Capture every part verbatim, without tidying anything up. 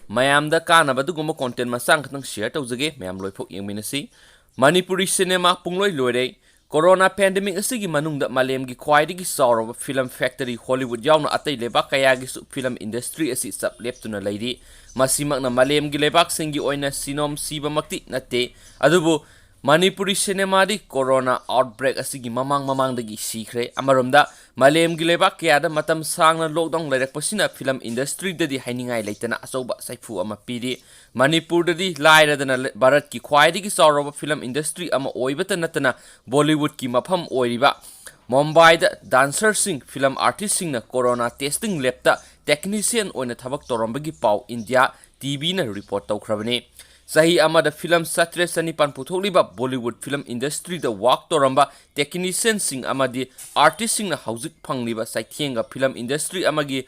ꯃꯌꯥꯝꯗ ꯀꯥꯟꯅꯕ ꯑꯗꯨꯒꯨꯝꯕ content ꯃꯆꯥ ꯈꯛꯇꯪ share ꯇꯧꯖꯒꯦ꯫ ꯃꯌꯥꯝ ꯂꯣꯏꯐꯥꯎ ꯌꯦꯡꯃꯤꯟꯅꯁꯤ꯫ ꯃꯅꯤꯄꯨꯔꯤ cinema ꯄꯨꯡꯂꯣꯏ ꯂꯣꯏꯔꯦ꯫ Corona pandemic ꯑꯁꯤꯒꯤ ꯃꯅꯨꯡꯗ ꯃꯥꯂꯦꯝꯒꯤ ꯈ꯭ꯋꯥꯏꯗꯒꯤ ꯆꯥꯎꯔꯕ film factory Hollywood ꯌꯥꯎꯅ ꯑꯇꯩ ꯂꯩꯕꯥꯛ ꯀꯌꯥꯒꯤꯁꯨ film industry ꯑꯁꯤ ꯆꯞ ꯂꯦꯞꯇꯨꯅ ꯂꯩꯔꯤ꯫ ꯃꯁꯤꯃꯛꯅ ꯃꯥꯂꯦꯝꯒꯤ ꯂꯩꯕꯥꯛꯁꯤꯡꯒꯤ ꯑꯣꯏꯅ ꯁꯤꯅꯣꯝ ꯁꯤꯕꯃꯛꯇꯤ ꯅꯠꯇꯦ, ꯑꯗꯨꯕꯨ ꯃꯅꯤꯄꯨꯔꯤ cinemaꯗꯤ corona outbreak ꯑꯁꯤꯒꯤ ꯃꯃꯥꯡ ꯃꯃꯥꯡꯗꯒꯤ ꯁꯤꯈ꯭ꯔꯦ꯫ ꯑꯃꯔꯣꯝꯗ, ꯃꯥꯂꯦꯝꯒꯤ ꯂꯩꯕꯥꯛ ꯀꯌꯥꯗ ꯃꯇꯝ ꯁꯥꯡꯅ lockdown ꯂꯩꯔꯛꯄꯁꯤꯅ film industryꯗꯗꯤ ꯍꯥꯏꯅꯤꯡꯉꯥꯏ ꯂꯩꯇꯅ ꯑꯆꯧꯕ ꯁꯥꯏꯐꯨ ꯑꯃ ꯄꯤꯔꯤ꯫ ꯃꯅꯤꯄꯨꯔꯗꯗꯤ ꯂꯥꯏꯔꯗꯅ ꯂ-, ꯚꯥꯔꯠꯀꯤ ꯈ꯭ꯋꯥꯏꯗꯒꯤ ꯆꯥꯎꯔꯕ film industry ꯑꯃ ꯑꯣꯏꯕꯇ ꯅꯠꯇꯅ, Bollywoodꯀꯤ ꯃꯐꯝ ꯑꯣꯏꯔꯤꯕ ꯃꯨꯝꯕꯥꯏꯗ dancerꯁꯤꯡ, film artistꯁꯤꯡꯅ corona testing labꯇ technician ꯑꯣꯏꯅ ꯊꯕꯛ ꯇꯧꯔꯝꯕꯒꯤ ꯄꯥꯎ India TVꯅ report ꯇꯧꯈ꯭ꯔꯕꯅꯤ꯫ ꯆꯍꯤ ꯑꯃꯗ film ꯆꯥꯇ꯭ꯔꯦꯠ ꯆꯅꯤꯄꯥꯟ ꯄꯨꯊꯣꯛꯂꯤꯕ Bollywood film industryꯗ work ꯇꯧꯔꯝꯕ technicianꯁꯤꯡ ꯑꯃꯗꯤ artistꯁꯤꯡꯅ ꯍꯧꯖꯤꯛ ꯐꯪꯂꯤꯕ ꯆꯩꯊꯦꯡꯒ film industry ꯑꯃꯒꯤ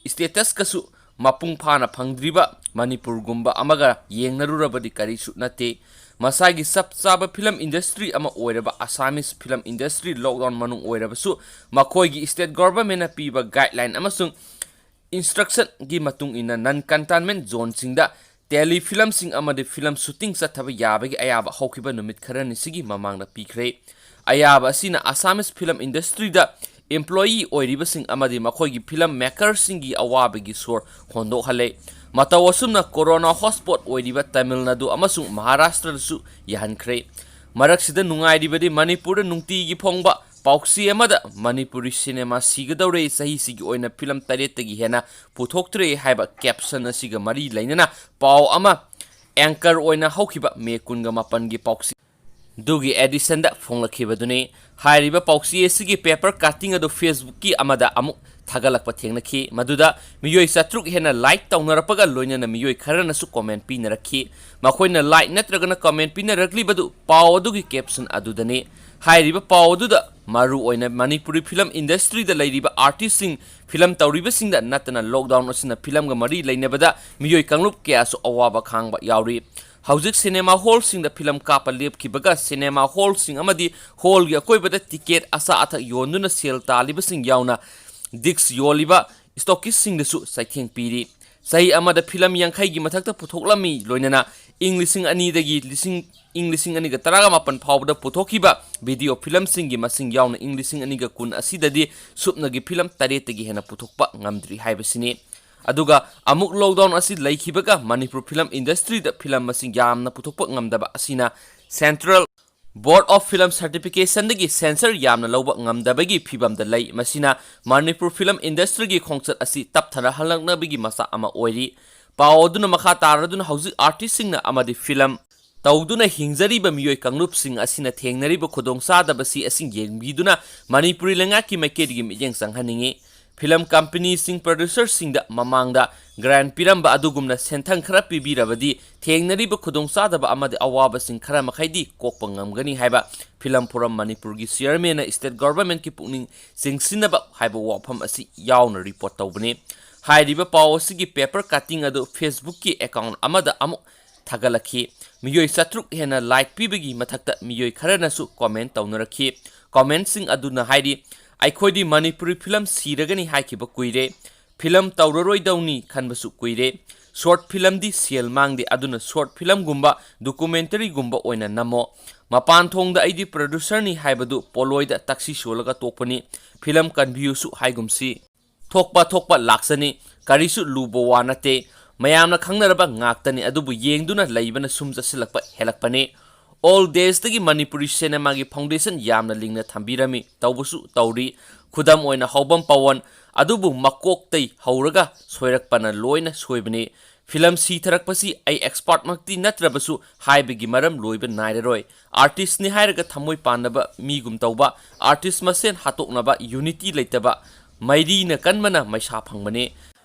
statusꯀꯁꯨ ꯃꯄꯨꯡ ꯐꯥꯅ ꯐꯪꯗ꯭ꯔꯤꯕ ꯃꯅꯤꯄꯨꯔꯒꯨꯝꯕ ꯑꯃꯒ ꯌꯦꯡꯅꯔꯨꯔꯕꯗꯤ ꯀꯔꯤꯁꯨ ꯅꯠꯇꯦ꯫ ꯃꯁꯥꯒꯤ ꯆꯞ ꯆꯥꯕ film industry ꯑꯃ ꯑꯣꯏꯔꯕ Assamese film industry lockdown ꯃꯅꯨꯡ ꯑꯣꯏꯔꯕꯁꯨ, ꯃꯈꯣꯏꯒꯤ state governmentꯅ ꯄꯤꯕ guideline ꯑꯃꯁꯨꯡ instructionꯒꯤ ꯃꯇꯨꯡ ꯏꯟꯅ non containment zoneꯁꯤꯡꯗ tele filmꯁꯤꯡ ꯑꯃꯗꯤ film shooting ꯆꯠꯊꯕ ꯌꯥꯕꯒꯤ ꯑꯌꯥꯕ ꯍꯧꯈꯤꯕ ꯅꯨꯃꯤꯠ ꯈꯔꯅꯤꯁꯤꯒꯤ ꯃꯃꯥꯡꯗ ꯄꯤꯈ꯭ꯔꯦ꯫ ꯑꯌꯥꯕ ꯑꯁꯤꯅ Assamese film industryꯗ employee ꯑꯣꯏꯔꯤꯕꯁꯤꯡ ꯑꯃꯗꯤ ꯃꯈꯣꯏꯒꯤ film makerꯁꯤꯡꯒꯤ ꯑꯋꯥꯕꯒꯤ ꯁꯣꯔ ꯍꯣꯟꯗꯣꯛꯍꯜꯂꯦ꯫ ꯃꯇꯧ ꯑꯁꯨꯝꯅ corona hotspot ꯑꯣꯏꯔꯤꯕ ꯇꯥꯃꯤꯜ ꯅꯥꯗꯨ ꯑꯃꯁꯨꯡ ꯃꯍꯥꯔꯥꯁꯇ꯭ꯔꯗꯁꯨ ꯌꯥꯍꯟꯈ꯭ꯔꯦ꯫ ꯃꯔꯛꯁꯤꯗ ꯅꯨꯡꯉꯥꯏꯔꯤꯕꯗꯤ ꯃꯅꯤꯄꯨꯔꯗ ꯅꯨꯡꯇꯤꯒꯤ ꯐꯣꯡꯕ ꯄꯥꯎꯆꯦ ꯑꯃꯗ ꯃꯅꯤꯄꯨꯔꯤ cinema ꯁꯤꯒꯗꯧꯔꯦ, ꯆꯍꯤꯁꯤꯒꯤ ꯑꯣꯏꯅ film ꯇꯔꯦꯠꯇꯒꯤ ꯍꯦꯟꯅ ꯄꯨꯊꯣꯛꯇ꯭ꯔꯦ ꯍꯥꯏꯕ caption ꯑꯁꯤꯒ ꯃꯔꯤ ꯂꯩꯅꯅ ꯄꯥꯎ ꯑꯃ anchor ꯑꯣꯏꯅ ꯍꯧꯈꯤꯕ ꯃꯦ ꯀꯨꯟꯒ ꯃꯥꯄꯟꯒꯤ ꯄꯥꯎꯆꯦ ꯑꯗꯨꯒꯤ editionꯗ ꯐꯣꯡꯂꯛꯈꯤꯕꯗꯨꯅꯤ꯫ ꯍꯥꯏꯔꯤꯕ ꯄꯥꯎꯆꯦ ꯑꯁꯤꯒꯤ paper cutting ꯑꯗꯨ Facebookꯀꯤ ꯑꯃꯗ ꯑꯃꯨꯛ ꯊꯥꯒꯠꯂꯛꯄ ꯊꯦꯡꯅꯈꯤ, ꯃꯗꯨꯗ ꯃꯤꯑꯣꯏ ꯆꯥꯇ꯭ꯔꯨꯛ ꯍꯦꯟꯅ like ꯇꯧꯅꯔꯛꯄꯒ ꯂꯣꯏꯅꯅ ꯃꯤꯑꯣꯏ ꯈꯔꯅꯁꯨ comment ꯄꯤꯅꯔꯛꯈꯤ꯫ ꯃꯈꯣꯏꯅ like ꯅꯠꯇ꯭ꯔꯒꯅ comment ꯄꯤꯅꯔꯛꯂꯤꯕꯗꯨ ꯄꯥꯎ ꯑꯗꯨꯒꯤ caption ꯑꯗꯨꯗꯅꯤ꯫ ꯍꯥꯏꯔꯤꯕ ꯄꯥꯎ ꯑꯗꯨꯗ ꯃꯔꯨ ꯑꯣꯏꯅ ꯃꯅꯤꯄꯨꯔꯤ film industryꯗ ꯂꯩꯔꯤꯕ artistꯁꯤꯡ, film ꯇꯧꯔꯤꯕꯁꯤꯡꯗ ꯅꯠꯇꯅ lockdown ꯑꯁꯤꯅ filmꯒ ꯃꯔꯤ ꯂꯩꯅꯕꯗ ꯃꯤꯑꯣꯏ ꯀꯥꯡꯂꯨꯞ ꯀꯌꯥꯁꯨ ꯑꯋꯥꯕ ꯈꯥꯡꯕ ꯌꯥꯎꯔꯤ꯫ ꯍꯧꯖꯤꯛ cinema hallꯁꯤꯡꯗ film ꯀꯥꯞꯄ ꯂꯦꯞꯈꯤꯕꯒ cinema hallꯁꯤꯡ ꯑꯃꯗꯤ hallꯒꯤ ꯑꯀꯣꯏꯕꯗ ticket, ꯑꯆꯥ ꯑꯊꯛ ꯌꯣꯟꯗꯨꯅ ꯁꯦꯜ ꯇꯥꯜꯂꯤꯕꯁꯤꯡ ꯌꯥꯎꯅ disc ꯌꯣꯜꯂꯤꯕ stockistꯁꯤꯡꯗꯁꯨ ꯆꯩꯊꯦꯡ ꯄꯤꯔꯤ꯫ ꯆꯍꯤ ꯑꯃꯗ ꯐꯤꯂꯝ ꯌꯥꯡꯈꯩꯒꯤ ꯃꯊꯛꯇ ꯄꯨꯊꯣꯛꯂꯝꯃꯤ꯫ ꯂꯣꯏꯅꯅ ꯏꯪ ꯂꯤꯁꯤꯡ ꯑꯅꯤꯗꯒꯤ ꯂꯤꯁꯤꯡ, ꯏꯪ ꯂꯤꯁꯤꯡ ꯑꯅꯤꯒ ꯇꯔꯥꯒ ꯃꯥꯄꯟ ꯐꯥꯎꯕꯗ ꯄꯨꯊꯣꯛꯈꯤꯕ ꯚꯤꯗꯤꯑꯣ ꯐꯤꯂꯝꯁꯤꯡꯒꯤ ꯃꯁꯤꯡ ꯌꯥꯎꯅ ꯏꯪ ꯂꯤꯁꯤꯡ ꯑꯅꯤꯒ ꯀꯨꯟ ꯑꯁꯤꯗꯗꯤ ꯁꯨꯞꯅꯒꯤ ꯐꯤꯂꯝ ꯇꯔꯦꯠꯇꯒꯤ ꯍꯦꯟꯅ ꯄꯨꯊꯣꯛꯄ ꯉꯝꯗ꯭ꯔꯤ ꯍꯥꯏꯕꯁꯤꯅꯤ꯫ ꯑꯗꯨꯒ ꯑꯃꯨꯛ ꯂꯣꯛꯗꯥꯎꯟ ꯑꯁꯤ ꯂꯩꯈꯤꯕꯒ ꯃꯅꯤꯄꯨꯔ ꯐꯤꯂꯝ ꯏꯟꯗꯁꯇ꯭ꯔꯤꯗ ꯐꯤꯂꯝ ꯃꯁꯤꯡ ꯌꯥꯝꯅ ꯄꯨꯊꯣꯛꯄ ꯉꯝꯗꯕ ꯑꯁꯤꯅ ꯁꯦꯟꯇ꯭ꯔꯦꯜ ꯕꯣꯔꯗ ꯑꯣꯐ ꯐꯤꯂꯝ ꯁꯔꯇꯤꯐꯤꯀꯦꯁꯟꯗꯒꯤ ꯁꯦꯟꯁꯔ ꯌꯥꯝꯅ ꯂꯧꯕ ꯉꯝꯗꯕꯒꯤ ꯐꯤꯕꯝꯗ ꯂꯩ꯫ ꯃꯁꯤꯅ ꯃꯅꯤꯄꯨꯔ ꯐꯤꯂꯝ ꯏꯟꯗꯁꯇ꯭ꯔꯤꯒꯤ ꯈꯣꯡꯆꯠ ꯑꯁꯤ ꯇꯞꯊꯅꯍꯜꯂꯛꯅꯕꯒꯤ ꯃꯆꯥꯛ ꯑꯃ ꯑꯣꯏꯔꯤ꯫ ꯄꯥꯎ ꯑꯗꯨꯅ ꯃꯈꯥ ꯇꯥꯔꯗꯨꯅ ꯍꯧꯖꯤꯛ ꯑꯥꯔꯇꯤꯁꯁꯤꯡꯅ ꯑꯃꯗꯤ ꯐꯤꯂꯝ ꯇꯧꯗꯨꯅ ꯍꯤꯡꯖꯔꯤꯕ ꯃꯤꯑꯣꯏ ꯀꯥꯡꯂꯨꯞꯁꯤꯡ ꯑꯁꯤꯅ ꯊꯦꯡꯅꯔꯤꯕ ꯈꯨꯗꯣꯡꯆꯥꯗꯕꯁꯤ ꯑꯁꯤ ꯌꯦꯡꯕꯤꯗꯨꯅ ꯃꯅꯤꯄꯨꯔꯤ ꯂꯩꯉꯥꯛꯀꯤ ꯃꯥꯏꯀꯩꯗꯒꯤ ꯃꯤꯠꯌꯦꯡ ꯆꯪꯍꯟꯅꯤꯡꯏ꯫ ꯐꯤꯂꯝ ꯀꯝꯄꯅꯤꯁꯤꯡ ꯄ꯭ꯔꯣꯗ꯭ꯌꯨꯁꯔꯁꯤꯡꯗ ꯃꯃꯥꯡꯗ ꯒ꯭ꯔꯥꯟ ꯄꯤꯔꯝꯕ ꯑꯗꯨꯒꯨꯝꯅ ꯁꯦꯟꯊꯪ ꯈꯔ ꯄꯤꯕꯤꯔꯕꯗꯤ ꯊꯦꯡꯅꯔꯤꯕ ꯈꯨꯗꯣꯡꯆꯥꯗꯕ ꯑꯃꯗꯤ ꯑꯋꯥꯕꯁꯤꯡ ꯈꯔ ꯃꯈꯩꯗꯤ ꯀꯣꯛꯄ ꯉꯝꯒꯅꯤ ꯍꯥꯏꯕ ꯐꯤꯂꯝ ꯐꯣꯔꯝ ꯃꯅꯤꯄꯨꯔꯒꯤ ꯆꯤꯌꯔꯃꯦꯟꯅ ꯁ꯭ꯇꯦꯠ ꯒꯣꯚꯔꯟꯃꯦꯟꯠꯀꯤ ꯄꯨꯛꯅꯤꯡ ꯆꯤꯡꯁꯤꯟꯅꯕ ꯍꯥꯏꯕ ꯋꯥꯐꯝ ꯑꯁꯤ ꯌꯥꯎꯅ ꯔꯤꯄꯣꯔꯠ ꯇꯧꯕꯅꯤ꯫ ꯍꯥꯏꯔꯤꯕ ꯄꯥꯎ ꯑꯁꯤꯒꯤ ꯄꯦꯄꯔ ꯀꯠꯇꯤꯡ ꯑꯗꯨ ꯐꯦꯁꯕꯨꯛꯀꯤ ꯑꯦꯀꯥꯎꯟꯠ ꯑꯃꯗ ꯑꯃꯨꯛ ꯊꯥꯒꯠꯂꯛꯈꯤ꯫ ꯃꯤꯑꯣꯏ ꯆꯥꯇ꯭ꯔꯨꯛ ꯍꯦꯟꯅ ꯂꯥꯏꯛ ꯄꯤꯕꯒꯤ ꯃꯊꯛꯇ ꯃꯤꯑꯣꯏ ꯈꯔꯅꯁꯨ ꯀꯣꯃꯦꯟꯠ ꯇꯧꯅꯔꯛꯈꯤ꯫ ꯀꯣꯃꯦꯟꯠꯁꯤꯡ ꯑꯗꯨꯅ ꯍꯥꯏꯔꯤ, "ꯑꯩꯈꯣꯏꯗꯤ ꯃꯅꯤꯄꯨꯔꯤ ꯐꯤꯂꯝ ꯁꯤꯔꯒꯅꯤ ꯍꯥꯏꯈꯤꯕ ꯀꯨꯏꯔꯦ꯫ ꯐꯤꯂꯝ ꯇꯧꯔꯔꯣꯏꯗꯧꯅꯤ ꯈꯟꯕꯁꯨ ꯀꯨꯏꯔꯦ꯫ ꯁꯣꯔꯠ ꯐꯤꯂꯝꯗꯤ ꯁꯦꯜ ꯃꯥꯡꯗꯦ, ꯑꯗꯨꯅ ꯁꯣꯔꯠ ꯐꯤꯂꯝꯒꯨꯝꯕ, ꯗꯣꯀꯨꯃꯦꯟꯇꯔꯤꯒꯨꯝꯕ ꯑꯣꯏꯅ ꯅꯝꯃꯣ꯫ ꯃꯄꯥꯟ ꯊꯣꯡꯗ ꯑꯩꯗꯤ ꯄ꯭ꯔꯣꯗ꯭ꯌꯨꯁꯔꯅꯤ ꯍꯥꯏꯕꯗꯨ ꯄꯣꯂꯣꯏꯗ ꯇꯛꯁꯤ ꯁꯣꯜꯂꯒ ꯇꯣꯛꯄꯅꯤ꯫ ꯐꯤꯂꯝ ꯀꯟꯕꯤꯌꯨꯁꯨ ꯍꯥꯏꯒꯨꯝꯁꯤ꯫ ꯊꯣꯛꯄ ꯊꯣꯛꯄ ꯂꯥꯛꯆꯅꯤ꯫ ꯀꯔꯤꯁꯨ ꯂꯨꯕ ꯋꯥ ꯅꯠꯇꯦ꯫ ꯃꯌꯥꯝꯅ ꯈꯪꯅꯔꯕ ꯉꯥꯛꯇꯅꯤ, ꯑꯗꯨꯕꯨ ꯌꯦꯡꯗꯨꯅ ꯂꯩꯕꯅ ꯁꯨꯝ ꯆꯠꯁꯤꯜꯂꯛꯄ ꯍꯦꯜꯂꯛꯄꯅꯤ꯫ ꯑꯣꯜ ꯗꯦꯖꯇꯒꯤ ꯃꯅꯤꯄꯨꯔꯤ ꯁꯤꯅꯦꯃꯥꯒꯤ ꯐꯥꯎꯟꯗꯦꯁꯟ ꯌꯥꯝꯅ ꯂꯤꯡꯅ ꯊꯝꯕꯤꯔꯝꯃꯤ, ꯇꯧꯕꯁꯨ ꯇꯧꯔꯤ꯫ ꯈꯨꯗꯝ ꯑꯣꯏꯅ ꯍꯧꯕꯝ ꯄꯋꯟ, ꯑꯗꯨꯕꯨ ꯃꯀꯣꯛꯇꯩ ꯍꯧꯔꯒ ꯁꯣꯏꯔꯛꯄꯅ ꯂꯣꯏꯅ ꯁꯣꯏꯕꯅꯤ꯫ ꯐꯤꯂꯝ ꯁꯤꯊꯔꯛꯄꯁꯤ ꯑꯩ ꯑꯦꯛꯁꯄꯥꯔꯠꯃꯛꯇꯤ ꯅꯠꯇ꯭ꯔꯕꯁꯨ ꯍꯥꯏꯕꯒꯤ ꯃꯔꯝ ꯂꯣꯏꯕ ꯅꯥꯏꯔꯔꯣꯏ꯫ ꯑꯥꯔꯇꯤꯁ꯭ꯠꯅꯤ ꯍꯥꯏꯔꯒ ꯊꯃꯣꯏ ꯄꯥꯟꯗꯕ ꯃꯤꯒꯨꯝ ꯇꯧꯕ, ꯑꯥꯔꯇꯤꯁ꯭ꯠ ꯃꯁꯦꯟ ꯍꯥꯠꯇꯣꯛꯅꯕ, ꯌꯨꯅꯤꯇꯤ ꯂꯩꯇꯕ, ꯃꯩꯔꯤꯅ ꯀꯟꯕꯅ ꯃꯩꯁꯥ ꯐꯪꯕꯅꯤ꯫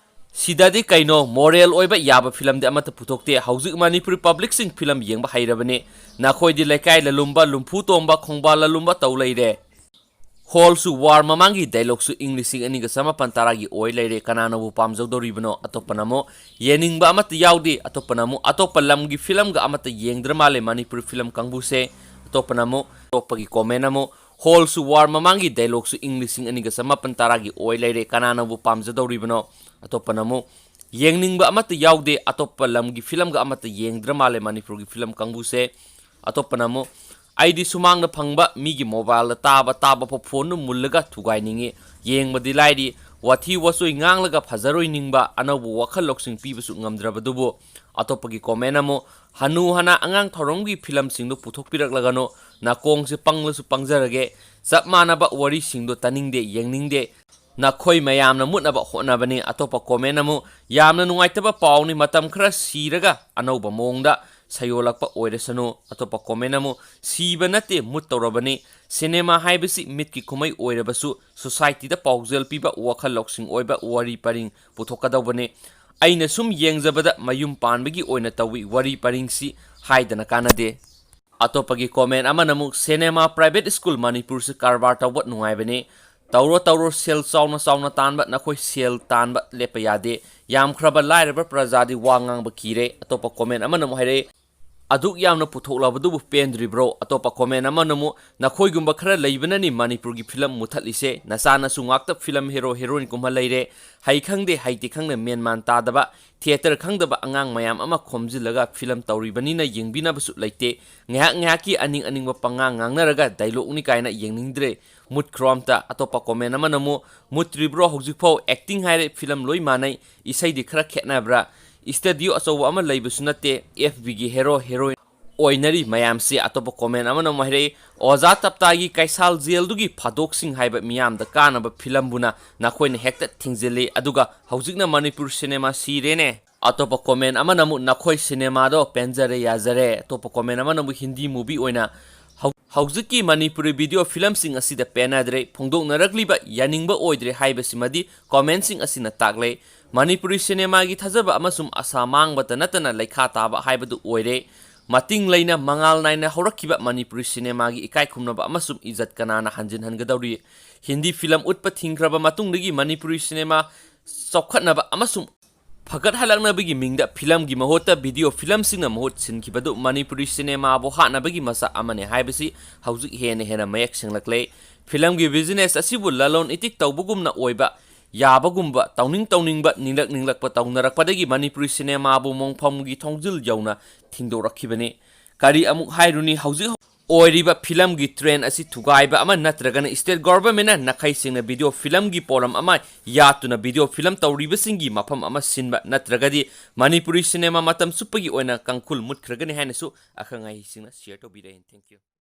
ꯁꯤꯗꯗꯤ ꯀꯩꯅꯣ, ꯃꯣꯔꯦꯜ ꯑꯣꯏꯕ ꯌꯥꯕ ꯐꯤꯂꯝꯗꯤ ꯑꯃꯠꯇ ꯄꯨꯊꯣꯛꯇꯦ꯫ ꯍꯧꯖꯤꯛ ꯃꯅꯤꯄꯨꯔꯤ ꯄꯕ꯭ꯂꯤꯛꯁꯤꯡ ꯐꯤꯂꯝ ꯌꯦꯡꯕ ꯍꯩꯔꯕꯅꯤ꯫ ꯅꯈꯣꯏꯗꯤ ꯂꯩꯀꯥꯏ ꯂꯂꯨꯝꯕ, ꯂꯨꯝꯐꯨ ꯇꯣꯝꯕ, ꯈꯣꯡꯕꯥꯜ ꯂꯂꯨꯝꯕ ꯇꯧ ꯂꯩꯔꯦ꯫ ꯍꯣꯜꯁꯨ ꯋꯥꯔ ꯃꯃꯥꯡꯒꯤ ꯗꯥꯏꯂꯣꯒꯁꯨ ꯏꯪ ꯂꯤꯁꯤꯡ ꯑꯅꯤꯒ ꯆꯃꯥꯄꯟ ꯇꯔꯥꯒꯤ ꯑꯣꯏ ꯂꯩꯔꯦ꯫ ꯀꯅꯥꯅꯕꯨ ꯄꯥꯝꯖꯧꯗꯧꯔꯤꯕꯅꯣ?" ꯑꯇꯣꯞꯄꯅ ꯑꯃꯨꯛ, "ꯌꯦꯡꯅꯤꯡꯕ ꯑꯃꯠꯇ ꯌꯥꯎꯗꯦ"꯫ ꯑꯇꯣꯞꯄꯅ ꯑꯃꯨꯛ, "ꯑꯇꯣꯞꯄ ꯂꯝꯒꯤ ꯐꯤꯂꯝꯒ ꯑꯃꯠꯇ ꯌꯦꯡꯗ꯭ꯔ ꯃꯥꯜꯂꯦ ꯃꯅꯤꯄꯨꯔꯤ ꯐꯤꯂꯝ ꯀꯥꯡꯕꯨꯁꯦ"꯫ ꯑꯇꯣꯞꯄꯅ ꯑꯃꯨꯛ, ꯑꯇꯣꯞꯄꯒꯤ ꯀꯣꯃꯦꯟ ꯑꯃꯨꯛ, "ꯍꯣꯜꯁꯨ ꯋꯥꯔ ꯃꯃꯥꯡꯒꯤ ꯗꯥꯏꯂꯣꯒꯁꯨ ꯏꯪ ꯂꯤꯁꯤꯡ ꯑꯅꯤꯒ ꯆꯃꯥꯄꯟ ꯇꯔꯥꯒꯤ ꯑꯣꯏ ꯂꯩꯔꯦ꯫ ꯀꯅꯥꯅꯕꯨ ꯄꯥꯝꯖꯗꯧꯔꯤꯕꯅꯣ?" ꯑꯇꯣꯞꯄꯅ ꯑꯃꯨꯛ, ꯌꯦꯡꯅꯤꯡꯕ ꯑꯃꯠꯇ ꯌꯥꯎꯗꯦ꯫ ꯑꯇꯣꯞꯄ ꯂꯝꯒꯤ ꯐꯤꯂꯝꯒ ꯑꯃꯠꯇ ꯌꯦꯡꯗ꯭ꯔ ꯃꯥꯜꯂꯦ ꯃꯅꯤꯄꯨꯔꯒꯤ ꯐꯤꯂꯝ ꯀꯥꯡꯕꯨꯁꯦ꯫ ꯑꯇꯣꯞꯄꯅ ꯑꯃꯨꯛ, "ꯑꯩꯗꯤ ꯁꯨꯃꯥꯡꯗ ꯐꯪꯕ ꯃꯤꯒꯤ ꯃꯣꯕꯥꯏꯜꯗ ꯇꯥꯕ ꯇꯥꯕ ꯐꯥꯎ ꯐꯣꯟꯗꯨ ꯃꯨꯜꯂꯒ ꯊꯨꯒꯥꯏꯅꯤꯡꯉꯤ꯫ ꯌꯦꯡꯕꯗꯤ ꯂꯥꯏꯔꯤ, ꯋꯥꯊꯤ ꯋꯥꯆꯣꯏ ꯉꯥꯡꯂꯒ ꯐꯖꯔꯣꯏ ꯅꯤꯡꯕ, ꯑꯅꯧꯕ ꯋꯥꯈꯜ ꯂꯧꯁꯤꯡ ꯄꯤꯕꯁꯨ ꯉꯝꯗ꯭ꯔꯕꯗꯨꯕꯨ"꯫ ꯑꯇꯣꯞꯄꯒꯤ ꯀꯣꯃꯦꯟ ꯑꯃꯨꯛ, "ꯍꯅꯨ ꯍꯅꯥ ꯑꯉꯥꯡ ꯊꯧꯔꯝꯒꯤ ꯐꯤꯂꯝꯁꯤꯡꯗꯨ ꯄꯨꯊꯣꯛꯄꯤꯔꯛꯂꯒꯅꯨ, ꯅꯥꯀꯣꯡꯁꯦ ꯄꯪꯂꯁꯨ ꯄꯪꯖꯔꯒꯦ, ꯆꯞ ꯃꯥꯟꯅꯕ ꯋꯥꯔꯤꯁꯤꯡꯗꯣ ꯇꯥꯅꯤꯡꯗꯦ, ꯌꯦꯡꯅꯤꯡꯗꯦ, ꯅꯈꯣꯏ ꯃꯌꯥꯝꯅ ꯃꯨꯠꯅꯕ ꯍꯣꯠꯅꯕꯅꯤ"꯫ ꯑꯇꯣꯞꯄ ꯀꯣꯃꯦꯟ ꯑꯃꯨꯛ, "ꯌꯥꯝꯅ ꯅꯨꯡꯉꯥꯏꯇꯕ ꯄꯥꯎꯅꯤ, ꯃꯇꯝ ꯈꯔ ꯁꯤꯔꯒ ꯑꯅꯧꯕ ꯃꯑꯣꯡꯗ ꯁꯌꯣꯜꯂꯛꯄ ꯑꯣꯏꯔꯁꯅꯨ"꯫ ꯑꯇꯣꯞꯄ ꯀꯣꯃꯦꯟ ꯑꯃꯨꯛ, "ꯁꯤꯕ ꯅꯠꯇꯦ, ꯃꯨꯠ ꯇꯧꯔꯕꯅꯤ꯫ ꯁꯤꯅꯦꯃꯥ ꯍꯥꯏꯕꯁꯤ ꯃꯤꯠꯀꯤ ꯀꯨꯝꯍꯩ ꯑꯣꯏꯔꯕꯁꯨ ꯁꯣꯁꯥꯏꯇꯤꯗ ꯄꯥꯎꯖꯦꯜ ꯄꯤꯕ, ꯋꯥꯈꯜ ꯂꯧꯁꯤꯡ ꯑꯣꯏꯕ ꯋꯥꯔꯤ ꯄꯔꯤꯡ ꯄꯨꯊꯣꯛꯀꯗꯧꯕꯅꯤ꯫ ꯑꯩꯅ ꯁꯨꯝ ꯌꯦꯡꯖꯕꯗ ꯃꯌꯨꯝ ꯄꯥꯟꯕꯒꯤ ꯑꯣꯏꯅ ꯇꯧꯏ ꯋꯥꯔꯤ ꯄꯔꯤꯡꯁꯤ ꯍꯥꯏꯗꯅ ꯀꯥꯟꯅꯗꯦ"꯫ ꯑꯇꯣꯞꯄꯒꯤ ꯀꯣꯃꯦꯟ ꯑꯃꯅ ꯑꯃꯨꯛ, "ꯁꯤꯅꯦꯃꯥ ꯄ꯭ꯔꯥꯏꯚꯦꯠ ꯁ꯭ꯀꯨꯜ ꯃꯅꯤꯄꯨꯔꯁꯤ ꯀꯔꯕꯥꯔ ꯇꯧꯕ ꯅꯨꯡꯉꯥꯏꯕꯅꯤ꯫ ꯇꯧꯔꯣ, ꯇꯧꯔꯣ, ꯁꯦꯜ ꯆꯥꯎꯅ ꯆꯥꯎꯅ ꯇꯥꯟꯕ, ꯅꯈꯣꯏ ꯁꯦꯜ ꯇꯥꯟꯕ ꯂꯦꯞꯄ ꯌꯥꯗꯦ꯫ ꯌꯥꯝꯈ꯭ꯔꯕ ꯂꯥꯏꯔꯕ ꯄ꯭ꯔꯖꯥꯗꯤ ꯋꯥ ꯉꯥꯡꯕ ꯀꯤꯔꯦ"꯫ ꯑꯇꯣꯞꯄ ꯀꯣꯃꯦꯟ ꯑꯃꯅ ꯑꯃꯨꯛ ꯍꯥꯏꯔꯛꯏ, "ꯑꯗꯨꯛ ꯌꯥꯝꯅ ꯄꯨꯊꯣꯛꯂꯕꯗꯨꯕꯨ ꯄꯦꯟꯗ꯭ꯔꯤꯕ꯭ꯔꯣ?" ꯑꯇꯣꯞꯄ ꯀꯣꯃꯦꯟ ꯑꯃꯅ ꯑꯃꯨꯛ, "ꯅꯈꯣꯏꯒꯨꯝꯕ ꯈꯔ ꯂꯩꯕꯅꯅꯤ ꯃꯅꯤꯄꯨꯔꯒꯤ ꯐꯤꯂꯝ ꯃꯨꯊꯠꯂꯤꯁꯦ꯫ ꯅꯆꯥꯅꯁꯨ ꯉꯥꯛꯇ ꯐꯤꯂꯝ ꯍꯦꯔꯣ ꯍꯦꯔꯣꯏꯟ ꯀꯨꯝꯍꯜ ꯂꯩꯔꯦ꯫ ꯍꯩ ꯈꯪꯗꯦ, ꯍꯩꯇꯦ ꯈꯪꯗꯦ, ꯃꯦꯟ ꯃꯥꯟ ꯇꯥꯗꯕ, ꯊꯤꯌꯦꯇꯔ ꯈꯪꯗꯕ ꯑꯉꯥꯡ ꯃꯌꯥꯝ ꯑꯃ ꯈꯣꯝꯖꯤꯜꯂꯒ ꯐꯤꯂꯝ ꯇꯧꯔꯤꯕꯅꯤꯅ ꯌꯦꯡꯕꯤꯅꯕꯁꯨ ꯂꯩꯇꯦ꯫ ꯉꯥꯏꯍꯥꯛ ꯉꯥꯏꯍꯥꯛꯀꯤ ꯑꯅꯤꯡ ꯑꯅꯤꯡꯕ ꯄꯉꯥꯡ ꯉꯥꯡꯅꯔꯒ ꯗꯥꯏꯂꯣꯛꯅꯤ ꯀꯥꯏꯅ ꯌꯦꯡꯅꯤꯡꯗ꯭ꯔꯦ꯫ ꯃꯨꯠꯈ꯭ꯔꯣ ꯑꯝꯇ"꯫ ꯑꯇꯣꯞꯄ ꯀꯣꯃꯦꯟ ꯑꯃꯅ ꯑꯃꯨꯛ, "ꯃꯨꯠꯇ꯭ꯔꯤꯕ꯭ꯔꯣ ꯍꯧꯖꯤꯛꯐꯥꯎ? ꯑꯦꯛꯇꯤꯡ ꯍꯥꯏꯔꯦ ꯐꯤꯂꯝ ꯂꯣꯏ ꯃꯥꯟꯅꯩ, ꯏꯁꯩꯗꯤ ꯈꯔ ꯈꯦꯠꯅꯕ꯭ꯔꯥ? ꯏꯁꯇꯗꯤꯑꯣ ꯑꯆꯧꯕ ꯑꯃ ꯂꯩꯕꯁꯨ ꯅꯠꯇꯦ, ꯑꯦꯐ ꯕꯤꯒꯤ ꯍꯦꯔꯣ ꯍꯦꯔꯣꯏꯟ ꯑꯣꯏꯅꯔꯤ ꯃꯌꯥꯝꯁꯤ"꯫ ꯑꯇꯣꯞꯄ ꯀꯣꯃꯦꯟ ꯑꯃꯅ ꯑꯃꯨꯛ ꯍꯥꯏꯔꯛꯏ, "ꯑꯣꯖꯥ ꯇꯞꯇꯥꯒꯤ ꯀꯩꯁꯥꯜ ꯖꯦꯜꯗꯨꯒꯤ ꯐꯥꯗꯣꯛꯁꯤꯡ ꯍꯥꯏꯕ ꯃꯤꯌꯥꯝꯗ ꯀꯥꯟꯅꯕ ꯐꯤꯂꯝꯕꯨꯅ ꯅꯈꯣꯏꯅ ꯍꯦꯛꯇ ꯊꯤꯡꯖꯤꯜꯂꯤ, ꯑꯗꯨꯒ ꯍꯧꯖꯤꯛꯅ ꯃꯅꯤꯄꯨꯔ ꯁꯤꯅꯦꯃꯥ ꯁꯤꯔꯦꯅꯦ"꯫ ꯑꯇꯣꯞꯄ ꯀꯣꯃꯦꯟ ꯑꯃꯅ ꯑꯃꯨꯛ, "ꯅꯈꯣꯏ ꯁꯤꯅꯦꯃꯥꯗꯣ ꯄꯦꯟꯖꯔꯦ ꯌꯥꯖꯔꯦ"꯫ ꯑꯇꯣꯞꯄ ꯀꯣꯃꯦꯟ ꯑꯃꯅ ꯑꯃꯨꯛ, "ꯍꯤꯟꯗꯤ ꯃꯨꯚꯤ ꯑꯣꯏꯅ ꯍꯧ-, ꯍꯧꯖꯤꯛꯀꯤ ꯃꯅꯤꯄꯨꯔꯤ ꯚꯤꯗꯤꯑꯣ ꯐꯤꯂꯝꯁꯤꯡ ꯑꯁꯤꯗ ꯄꯦꯟꯅꯗ꯭ꯔꯦ, ꯐꯣꯡꯗꯣꯛꯅꯔꯛꯂꯤꯕ ꯌꯥꯅꯤꯡꯕ ꯑꯣꯏꯗ꯭ꯔꯦ ꯍꯥꯏꯕꯁꯤꯃꯗꯤ ꯀꯣꯃꯦꯟꯁꯤꯡ ꯑꯁꯤꯅ ꯇꯥꯛꯂꯦ꯫ ꯃꯅꯤꯄꯨꯔꯤ ꯁꯤꯅꯦꯃꯥꯒꯤ ꯊꯥꯖꯕ ꯑꯃꯁꯨꯡ ꯑꯁꯥ ꯃꯥꯡꯕꯇ ꯅꯠꯇꯅ ꯂꯩꯈꯥ ꯇꯥꯕ ꯍꯥꯏꯕꯗꯨ ꯑꯣꯏꯔꯦ꯫ ꯃꯇꯤꯡ ꯂꯩꯅ ꯃꯉꯥꯜ ꯅꯥꯏꯅ ꯍꯧꯔꯛꯈꯤꯕ ꯃꯅꯤꯄꯨꯔꯤ ꯁꯤꯅꯦꯃꯥꯒꯤ ꯏꯀꯥꯏ ꯈꯨꯝꯅꯕ ꯑꯃꯁꯨꯡ ꯏꯖꯠ ꯀꯅꯥꯅ ꯍꯟꯖꯤꯟꯍꯟꯒꯗꯧꯔꯤ? ꯍꯤꯟꯗꯤ ꯐꯤꯂꯝ ꯎꯠꯄ ꯊꯤꯡꯈ꯭ꯔꯕ ꯃꯇꯨꯡꯗꯒꯤ ꯃꯅꯤꯄꯨꯔꯤ ꯁꯤꯅꯦꯃꯥ ꯆꯥꯎꯈꯠꯅꯕ ꯑꯃꯁꯨꯡ ꯐꯒꯠꯍꯜꯂꯛꯅꯕꯒꯤ ꯃꯤꯡꯗ ꯐꯤꯂꯝꯒꯤ ꯃꯍꯨꯠꯇ ꯚꯤꯗꯤꯑꯣ ꯐꯤꯂꯝꯁꯤꯡꯅ ꯃꯍꯨꯠ ꯁꯤꯟꯈꯤꯕꯗꯨ ꯃꯅꯤꯄꯨꯔꯤ ꯁꯤꯅꯦꯃꯥꯕꯨ ꯍꯥꯠꯅꯕꯒꯤ ꯃꯆꯥꯛ ꯑꯃꯅꯤ ꯍꯥꯏꯕꯁꯤ ꯍꯧꯖꯤꯛ ꯍꯦꯟꯅ ꯍꯦꯟꯅ ꯃꯌꯦꯛ ꯁꯦꯡꯂꯛꯂꯦ꯫ ꯐꯤꯂꯝꯒꯤ ꯕꯤꯖꯤꯅꯦꯁ ꯑꯁꯤꯕꯨ ꯂꯂꯣꯟ ꯏꯇꯤꯛ ꯇꯧꯕꯒꯨꯝꯅ ꯑꯣꯏꯕ ꯌꯥꯕꯒꯨꯝꯕ, ꯇꯧꯅꯤꯡ ꯇꯧꯅꯤꯡꯕ, ꯅꯤꯡꯂꯛ ꯅꯤꯡꯂꯛꯄ ꯇꯧꯅꯔꯛꯄꯗꯒꯤ ꯃꯅꯤꯄꯨꯔꯤ ꯁꯤꯅꯦꯃꯥꯕꯨ ꯃꯣꯡꯐꯝꯒꯤ ꯊꯣꯡꯖꯤꯜ ꯌꯧꯅ ꯊꯤꯡꯗꯣꯔꯛꯈꯤꯕꯅꯤ꯫ ꯀꯔꯤ ꯑꯃꯨꯛ ꯍꯥꯏꯔꯨꯅꯤ, ꯍꯧꯖꯤꯛ ꯑꯣꯏꯔꯤꯕ ꯐꯤꯂꯝꯒꯤ ꯇ꯭ꯔꯦꯟ ꯑꯁꯤ ꯊꯨꯒꯥꯏꯕ ꯑꯃ ꯅꯠꯇ꯭ꯔꯒꯅ ꯁ꯭ꯇꯦꯠ ꯒꯣꯚꯔꯟꯃꯦꯟꯠꯅ ꯅꯥꯈꯩ ꯁꯦꯡꯅ ꯚꯤꯗꯤꯑꯣ ꯐꯤꯂꯝꯒꯤ ꯄꯣꯠꯂꯝ ꯑꯃ ꯌꯥꯠꯇꯨꯅ ꯚꯤꯗꯤꯑꯣ ꯐꯤꯂꯝ ꯇꯧꯔꯤꯕꯁꯤꯡꯒꯤ ꯃꯐꯝ ꯑꯃ ꯁꯤꯟꯕ ꯅꯠꯇ꯭ꯔꯒꯗꯤ ꯃꯅꯤꯄꯨꯔꯤ ꯁꯤꯅꯦꯃꯥ ꯃꯇꯝ ꯆꯨꯞꯄꯒꯤ ꯑꯣꯏꯅ ꯀꯥꯡꯈꯨꯜ ꯃꯨꯠꯈ꯭ꯔꯒꯅꯤ ꯍꯥꯏꯅꯁꯨ ꯑꯈꯪ ꯑꯍꯩꯁꯤꯡꯅ ꯁꯤꯌꯔ ꯇꯧꯕꯤꯔꯛꯏ꯫ Thank you꯫